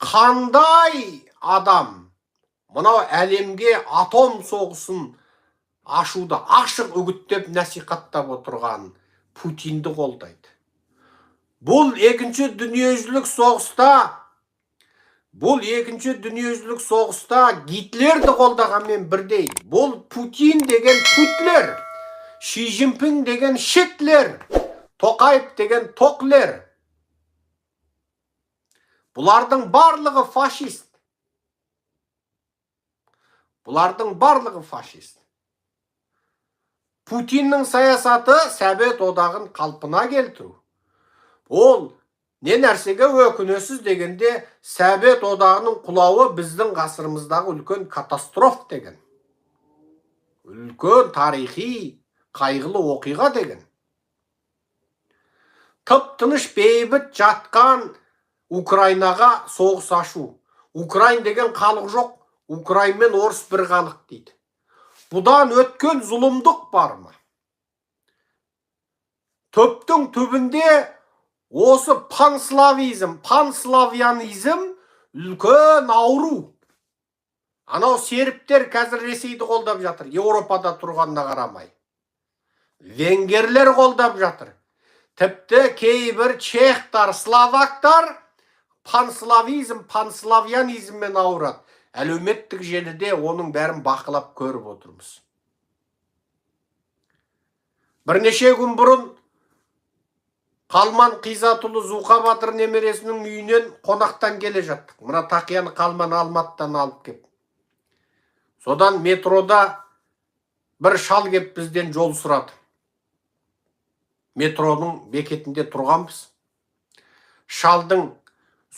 Қандай адам мынау әлемге атом соғысын ашуды ашық үгіттеп, насихаттап отырған Путинді қолдайды? Бұл екінші дүниежүзілік соғыста, бұл екінші дүниежүзілік соғыста Гитлерді қолдағанмен бірдей. Бұл Путин деген Путлер, Ши Цзиньпин деген Шитлер, Тоқаев деген Тоқлер. Бұлардың барлығы фашист. Бұлардың барлығы фашист. Путиннің саясаты — Совет Одағын қалпына келтіру. Ол не нәрсеге өкінесіз дегенде, Совет Одағының құлауы біздің ғасырымыздағы үлкен катастроф деген. Үлкен тарихи қайғылы оқиға деген. Тып тыныш бейбіт жатқан Украинаға соғыс ашу. Украин деген халық жоқ, украин мен орыс бір халық дейді. Бұдан өткен зұлымдық бар ма? Түптің түбінде осы панславизм, панславянизм үлкен ауру. Анау сербтер қазір Ресейді қолдап жатыр, Еуропада тұрғанына қарамай. Венгерлер қолдап жатыр. Тіпті кейбір чехтар, словактар панславизм, панславянизммен ауырады. Әлеуметтік желіде оның бәрін бақылап көріп отырмыз. Бірнеше күн бұрын Қалман Қизатұлы, Зуқа батыр немересінің үйінен қонақтан келе жаттық. Мына тақияны Қалман Алматыдан алып кеп. Содан метрода бір шал кеп бізден жол сұрады. Метроның бекетінде тұрғанбыз. Шалдың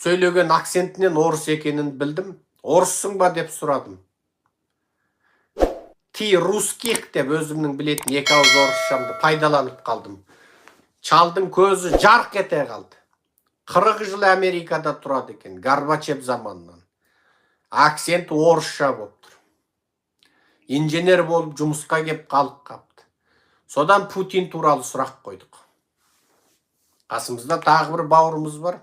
сөйлеген акцентінен орыс екенін білдім. «Орыссың ба?» деп сұрадым. «Ты русских?» деп өзімнің білетін екі ауыз орысшамды пайдаланып қалдым. Шалдың көзі жарқ ете қалды. 40 жыл Америкада тұрады екен, Горбачев заманынан. Акценті орысша болып тұр. Инженер болып жұмысқа кеп қалып қапты. Содан Путин туралы сұрақ қойдық. Қасымызда тағы бір бауырымыз бар.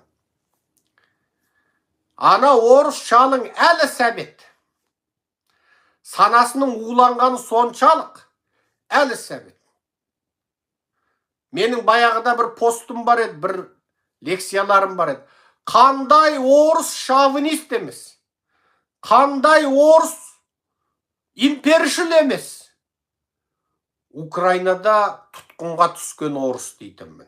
Ана орыс шалың әлі сәбет. Санасының уланғаны соншалық, әлі сәбет. Менің баяғыда бір постым бар еді, бір лекцияларым бар еді. Қандай орыс шовинист емес, қандай орыс импершіл емес, Украинада тұтқынға түскен орыс дейтінмін.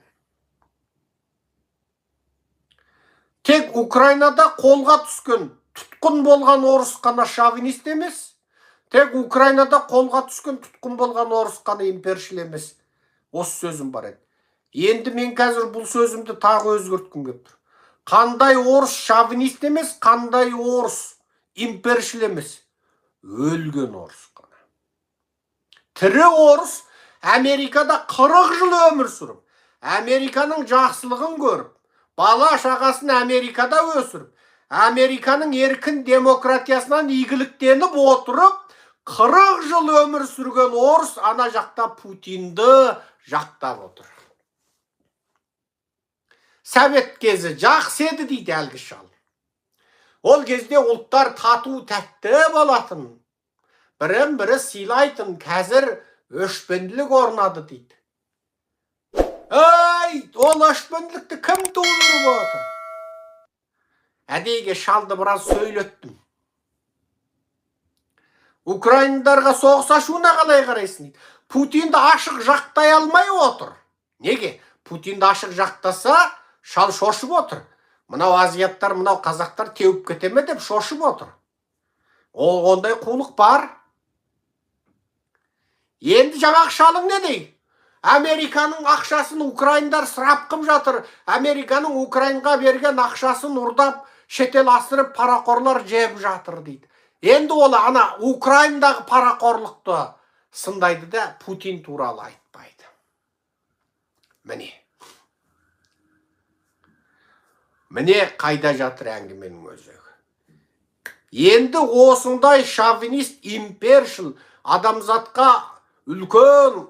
Тек Украинада қолға түскен, тұтқын болған орыс қана шовинист емес, тек Украинада қолға түскен, тұтқын болған орыс қана импершіл емес. Осы сөзім бар еді. Енді мен қазір бұл сөзімді тағы өзгерткім келіп тұр. Қандай орыс шовинист емес, қандай орыс импершіл емес, өлген орыс қана. Тірі орыс Америкада 40 жыл өмір сүріп, Американың жақсылығын көріп, бала шағасын Америкада өсіріп, Американың еркін демократиясынан игіліктеніп отырып, 40 жыл өмір сүрген орыс ана жақта Путинді жақтап отыр. «Совет кезі жақсы еді», — дейді әлгі шал. «Ол кезде ұлттар тату тәтті болатын. Бірін бірі сыйлайтын, қазір өшпенділік орнады», — дейді. Ей, ол өшпенділікті кім тудырып отыр? Әдейіге шалды біраз сөйлеттім. «Украиндарға соғыс ашуына қалай қарайсың?» — дейді. Путинді ашық жақтай алмай отыр. Неге? Путинді ашық жақтаса, шал шошып отыр. Мынау азиаттар, мынау қазақтар теуіп кете ме деп шошып отыр. Ол ондай қулық бар. Енді жаңағы шалың не дейді? «Американың ақшасын украиндар ысырап қып жатыр. Американың Украинға берген ақшасын ұрдап, шетел асырып, парақорлар жеп жатыр», — дейді. Енді ол ана Украиндағы парақорлықты сындайды да, Путин туралы айтпайды. Міне. Міне қайда жатыр әңгіменің өзегі. Енді осындай шовинист, импершіл, адамзатқа үлкен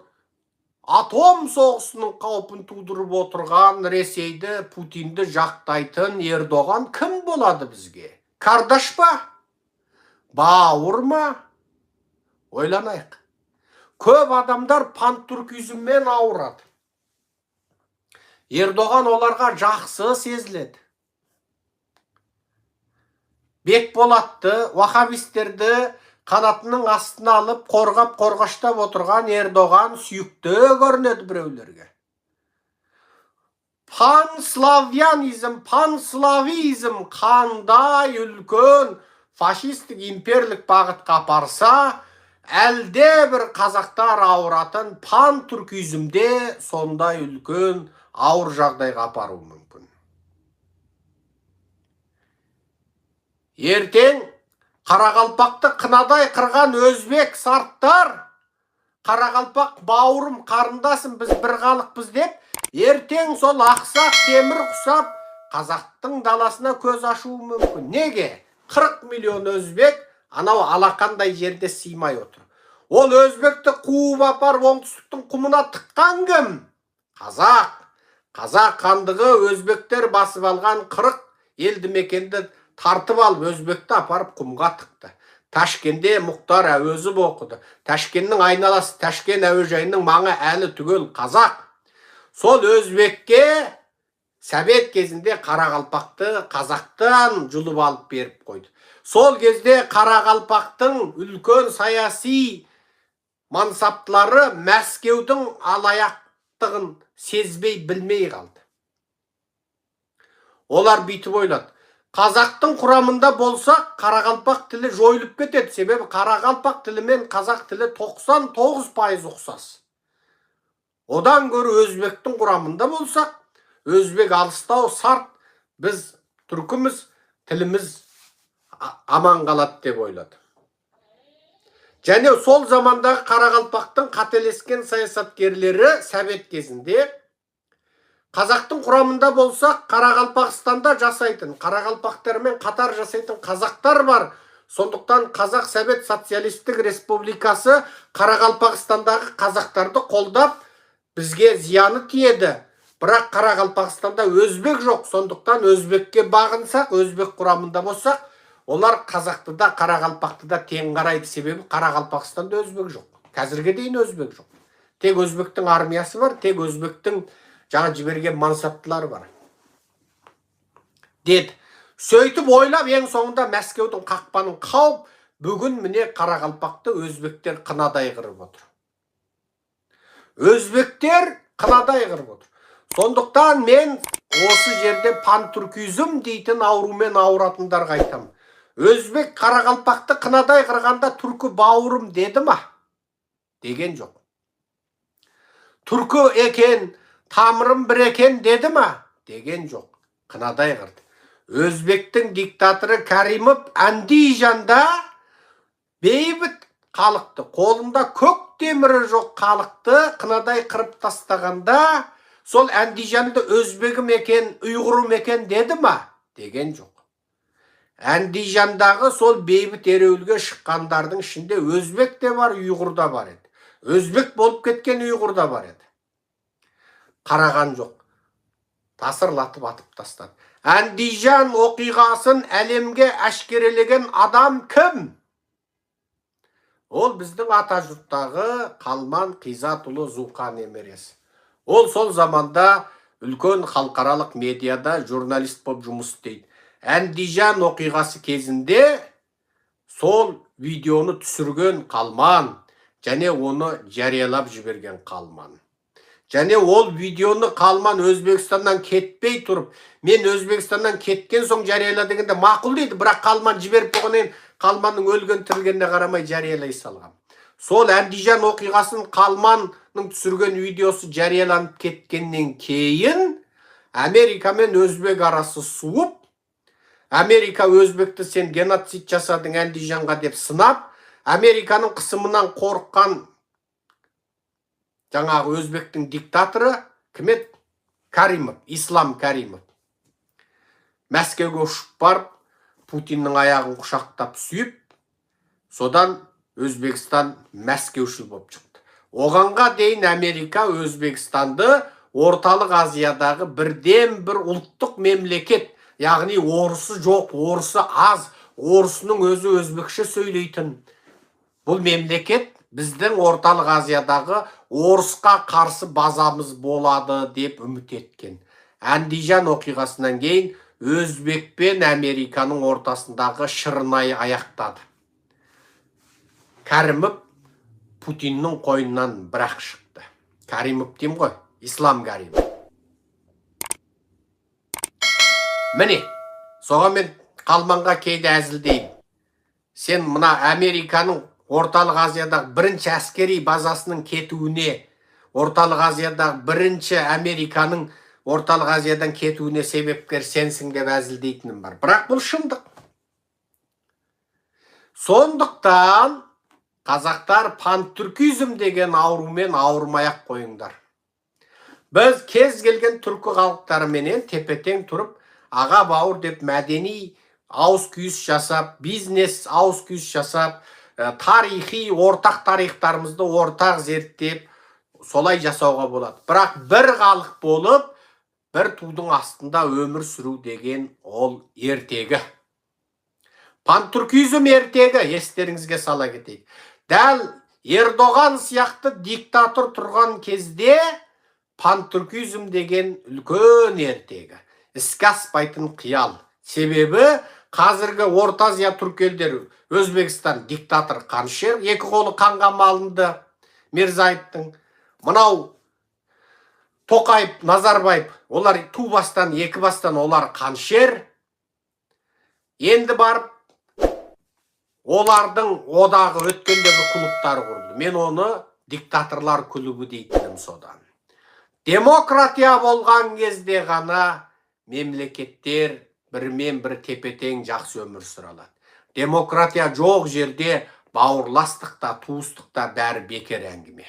атом соғысының қаупін тудырып отырған Ресейді, Путинді жақтайтын Ердоған кім болады бізге? Кардаш па? Бауыр ма? Ойланайық. Көп адамдар пантүркизммен ауырады. Ердоған оларға жақсы сезіледі. Бекболатты, вахабистерді қанатының астына алып, қорғап, қорғаштап отырған Ердоған сүйікті көрінеді біреулерге. Панславянизм, панславизм қандай үлкен фашистік имперлік бағытқа апарса, әлде бір қазақтар ауыратын пантүркизмде сондай үлкен ауыр жағдайға апаруы мүмкін. Ертең қарақалпақты қынадай қырған өзбек сарттар, қарақалпақ бауырым, қарындасым, біз бір халықпыз деп, ертең сол ақсақ темір құсап қазақтың даласына көз ашуы мүмкін. Неге? 40 миллион өзбек анау алақандай жерде сыймай отыр. Ол өзбекті қуып апарып оңтүстіктің құмына тыққан кім? Қазақ. Қазақ хандығы өзбектер басып алған 40 елді мекенді тартып алып, өзбекті апарып құмға тықты. Ташкенде Мұхтар Әуезов оқыды. Ташкеннің айналасы, Ташкен әуежайының маңы әлі түгел қазақ. Сол өзбекке Совет кезінде қарақалпақты қазақтан жұлып алып беріп қойды. Сол кезде қарақалпақтың үлкен саяси мансаптылары Мәскеудің алаяқтығын сезбей білмей қалды. Олар бүйтіп ойлады. Қазақтың құрамында болсақ, қарақалпақ тілі жойылып кетеді. Себебі қарақалпақ тілі мен қазақ тілі 99% ұқсас. Одан гөрі өзбектің құрамында болсақ, өзбек алыстау сарт, біз түркіміз, тіліміз аман қалады деп ойлады. Және сол замандағы қарақалпақтың қателескен саясаткерлері Совет кезінде қазақтың құрамында болсақ, Қарақалпақстанда жасайтын, қарақалпақтармен қатар жасайтын қазақтар бар. Сондықтан Қазақ Совет Социалистік Республикасы Қарақалпақстандағы қазақтарды қолдап, бізге зияны тиеді. Бірақ Қарақалпақстанда өзбек жоқ, сондықтан өзбекке бағынсақ, өзбек құрамында болсақ, олар қазақты да, қарақалпақты да тең қарайды. Себебі Қарақалпақстанда өзбек жоқ. Қазірге дейін өзбек жоқ. Тек өзбектің армиясы бар, тек өзбектің жаңа жіберген мансаптылары бар деді. Сөйтіп ойлап, ең соңында Мәскеудің қақпанын қауып, бүгін міне қарақалпақты өзбектер қынадай қырып отыр. Өзбектер қынадай қырып отыр. Сондықтан мен осы жерде пантүркизм дейтін аурумен ауыратындарға айтамын. Өзбек қарақалпақты қынадай қырғанда түркі бауырым деді ма? Деген жоқ. Түркі екен, тамырым бір екен деді ма? Деген жоқ. Қынадай қырды. Өзбектің диктаторы Каримов Андижанда бейбіт халықты, қолында көк темірі жоқ халықты қынадай қырып тастағанда, сол Андижанды өзбегім екен, ұйғырым екен деді ма? Деген жоқ. Андижандағы сол бейбіт ереуілге шыққандардың ішінде өзбек те бар, ұйғыр да бар еді. Өзбек болып кеткен ұйғыр да бар еді. Қараған жоқ. Тасырлатып атып тастады. Андижан оқиғасын әлемге әшкерелеген адам кім? Ол біздің атажұрттағы Қалман Қизатұлы Зуқа немересі. Ол сол заманда үлкен халықаралық медиада журналист болып жұмыс істейді. Андижан оқиғасы кезінде сол видеоны түсірген Қалман және оны жариялап жіберген Қалман. Және ол видеоны Қалман Өзбекстаннан кетпей тұрып, мен Өзбекстаннан кеткен соң жарияла дегенде мақұл дейді, бірақ Қалман жіберіп болғаннан кейін Қалманның өлген тірілгеніне қарамай жариялай салған. Сол Андижан оқиғасын Қалманның түсірген видеосы жарияланып кеткеннен кейін Америка мен өзбек арасы суып, Америка өзбекті сен геноцид жасадың Андижанға деп сынап, Американың қысымынан қорыққан жаңағы өзбектің диктаторы кім еді? Каримов, Ислам Каримов. Мәскеуге ұшып барып, Путиннің аяғын құшақтап сүйіп, содан Өзбекстан мәскеушіл болып шықты. Оғанға дейін Америка Өзбекстанды Орталық Азиядағы бірден бір ұлттық мемлекет, Яғни орысы жоқ, орысы аз, орысының өзі өзбекше сөйлейтін. Бұл мемлекет біздің Орталық Азиядағы орысқа қарсы базамыз болады деп үміт еткен. Әндижан оқиғасынан кейін өзбек пен Американың ортасындағы шырынай аяқтады. Кәрімов Путиннің қойнынан бірақ шықты. Каримов деймін ғой, Ислам Каримов. Міне, соған мен Қалманға кейде әзілдеймін. Сен мына Американың Орталық Азиядағы бірінші әскери базасының кетуіне, Орталық Азиядағы бірінші Американың Орталық Азиядан кетуіне себепкер сенсің деп әзілдейтінім бар. Бірақ бұл шындық. Сондықтан қазақтар, пантүркизм деген аурумен ауырмай ақ қойыңдар. Біз кез келген түркі халықтарыменен тепе-тең тұрып, аға бауыр деп мәдени ауыз күйіс жасап, бизнес ауыз күйіс жасап, тарихи ортақ тарихтарымызды ортақ зерттеп, солай жасауға болады. Бірақ бір халық болып, бір тудың астында өмір сүру деген ол ертегі. Пантүркизм ертегі, естеріңізге сала кетейік. Дәл Ердоған сияқты диктатор тұрған кезде пантүркизм деген үлкен ертегі. Іске аспайтын қиял. Себебі қазіргі Орта Азия түркі елдері, Өзбекстан диктатор қанішер, екі қолы қанға малынды Мирзаевтың. Мынау Тоқаев, Назарбаев, олар ту бастан, екі бастан олар қанішер. Енді барып олардың одағы, өткендегі клубтары құрылды. Мен оны диктаторлар клубы дейтінім содан. Демократия болған кезде ғана мемлекеттер бірімен бір тепе-тең жақсы өмір сүре алады. Демократия жоқ жерде бауырластық та, туыстық та бәрі бекер әңгіме.